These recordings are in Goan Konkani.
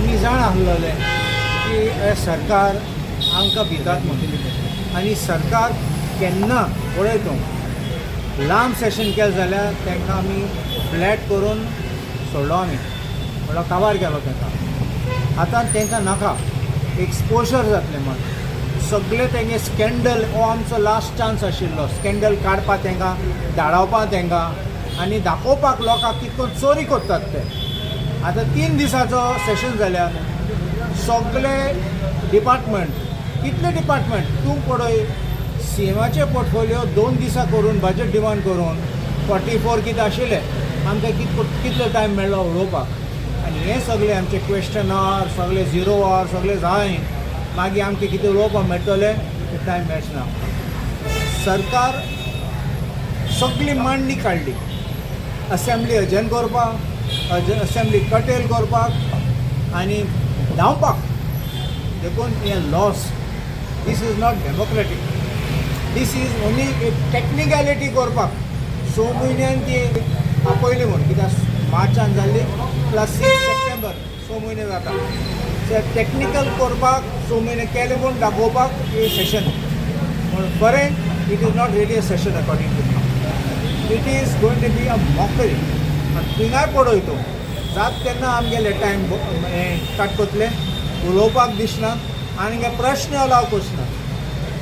आमी जाण आसलेले की हे सरकार आमकां भितात म्हणून. आनी सरकार केन्ना पळय तूं, लांब सेशन केलें जाल्यार तांकां आमी फ्लॅट करून सोडलो आमी, म्हणल्यार काबार केलो तांकां. आतां तांकां नाका एक्सपोजर जातलें म्हण. सगळे तेंगे स्कँडल, हो आमचो लास्ट चान्स आशिल्लो स्कँडल काडपाक, तांकां धाडावपाक तांकां आनी दाखोवपाक लोकांक कितको चोरी करतात ते. आतां 3 दिसाचो सेशन जाल्यार सगळे डिपार्टमेंट, कितले डिपार्टमेंट तूं पळय, सीएमाचे पोर्टफोलियो 2 दिसां करून, बजेट डिमांड करून 44 कितें आशिल्ले, आमकां कितलो टायम मेळ्ळो उलोवपाक? आनी हें सगळें आमचे क्वेश्चन our, सगळे झिरो our, सगळें जाय, मागीर आमकां कितें उलोवपाक मेळटलें? ते टायम मेळचना. सरकार सगळी मांडणी काडली असेंब्ली अजर्न करपाक, असेंब्ली कटेल करपाक आनी धांवपाक. देखून हें loss. This is not democratic. This is only एक टॅक्निकलिटी करपाक. 6 म्हयन्यान ती आपयली म्हूण, कित्याक मार्चान जाल्ली प्लस 6 सप्टेंबर, 6 म्हयने जाता. टॅक्निकल करपाक, 6 म्हयने केले म्हूण दाखोवपाक हे सेशन. पूण बरें, it is not really a session according to me. It is going to be a mockery. आनी थिंगाय पळय तूं, जात तेन्ना आमगेले टायम हें कट करतले, उलोवपाक दिसना आनी प्रश्न अलाव करना.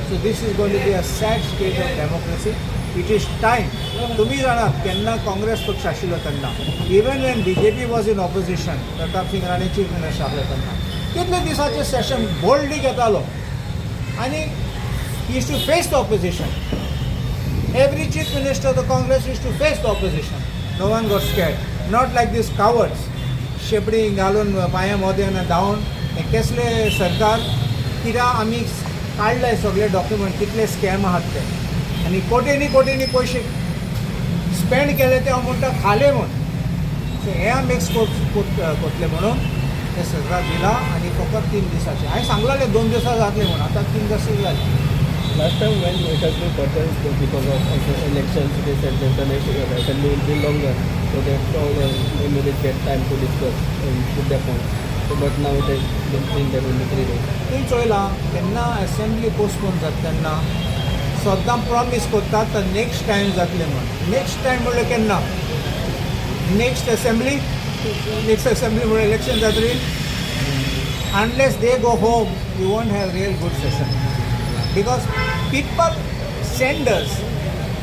So this is going to be a sad state of democracy. It is time. तुमी जाणात, केन्ना काँग्रेस पक्ष आशिल्लो तेन्ना, even when BJP was in opposition, Pratap Singh Rane chief minister आसले तेन्ना कितले दिसाचे सेशन बोल्डली घेतालो आनी used to face the opposition. Every chief minister of the Congress used to face the opposition. No one got scared. Not like these cowards. शेपडी घालून पांया मोदें आनी धांवन. हे केसले सरकार? कित्याक आमी काडले सगळे डॉक्युमेंट, कितले स्कॅम आहात ते आनी कोटींनी कोटींनी पयशे स्पेंड केले, ते हांव म्हणटा खाले म्हूण. सो हें आमी एक्सपोज करतले म्हणून हें सरकार दिलां. आनी फकत 3 दिसाचें हांवें सांगलेलें, 2 दिसां जातलें म्हूण. आतां 3 दीस जाले. Last time when it has been curtailed because of also elections, they said that the next assembly will be longer, so that all the MLAs get time to discuss and put their points. So, but now it has been seen that only 3 days. तुवें चोयलां, केन्ना असेंब्ली पोस्टपोन जाता तेन्ना सद्दां प्रॉमीस करतात तर नेक्स्ट टायम जातलें म्हूण. नेक्स्ट टायम म्हणल्यार केन्ना? Next assembly? Next assembly म्हणल्यार इलेक्शन जातली. Unless they go home, you won't have real good session, because people send us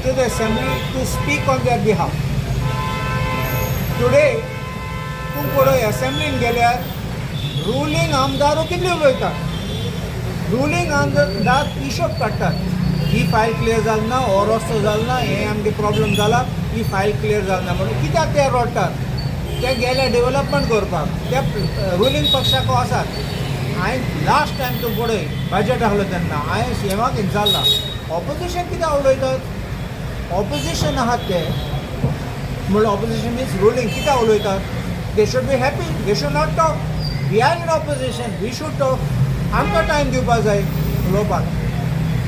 to the assembly to speak on their behalf. Today तूं पळय, असेंब्लीन गेल्यार रुलींग आमदारू कितले उलयतात? रुलींग आमदार हिशोब काडटात, ही फायल क्लियर जाली ना, हो रस्तो जालो ना, हें आमगे प्रॉब्लम जाला, ही फायल क्लियर जाली ना म्हणून. कित्याक ते रडटात? ते गेले डेव्हलपमेंट करपाक. ते रुलींग पक्षाक आसात. हांवें लास्ट टायम तूं पळय, बजट आहलो तेन्ना हांवें सीएमाक विचारलां, ऑपोजिशन कित्याक उलयतात? ऑपोजिशन आहात ते म्हणल्यार, ऑपोजिशन मिन्स रुलींग, कित्याक उलयतात? They should be happy. They should not talk. We are in opposition, we should talk. आमकां टायम दिवपाक जाय उलोवपाक.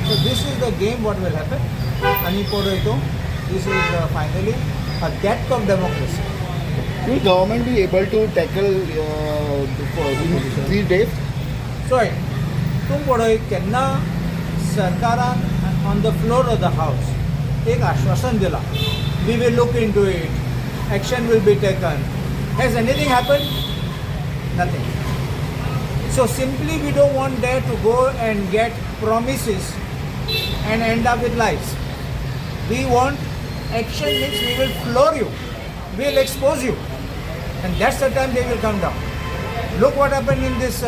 So this is the game what will happen. आनी पळय तूं, this is finally a death of democracy. Will government be able to tackle for in 3 days? चोय, तूं पळय, केन्ना सरकारान on the floor of the house एक आश्वासन दिलां, "We will look into it, action will be taken." Has anything happen? Nothing. So simply we don't want there to go and get promises and end up with lies. We want action, means we will floor you, we will expose you, and that's the time they will come down. Look what happened in this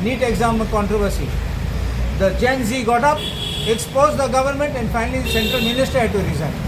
NEET exam controversy. The Gen Z got up, exposed the government, and finally the central minister had to resign.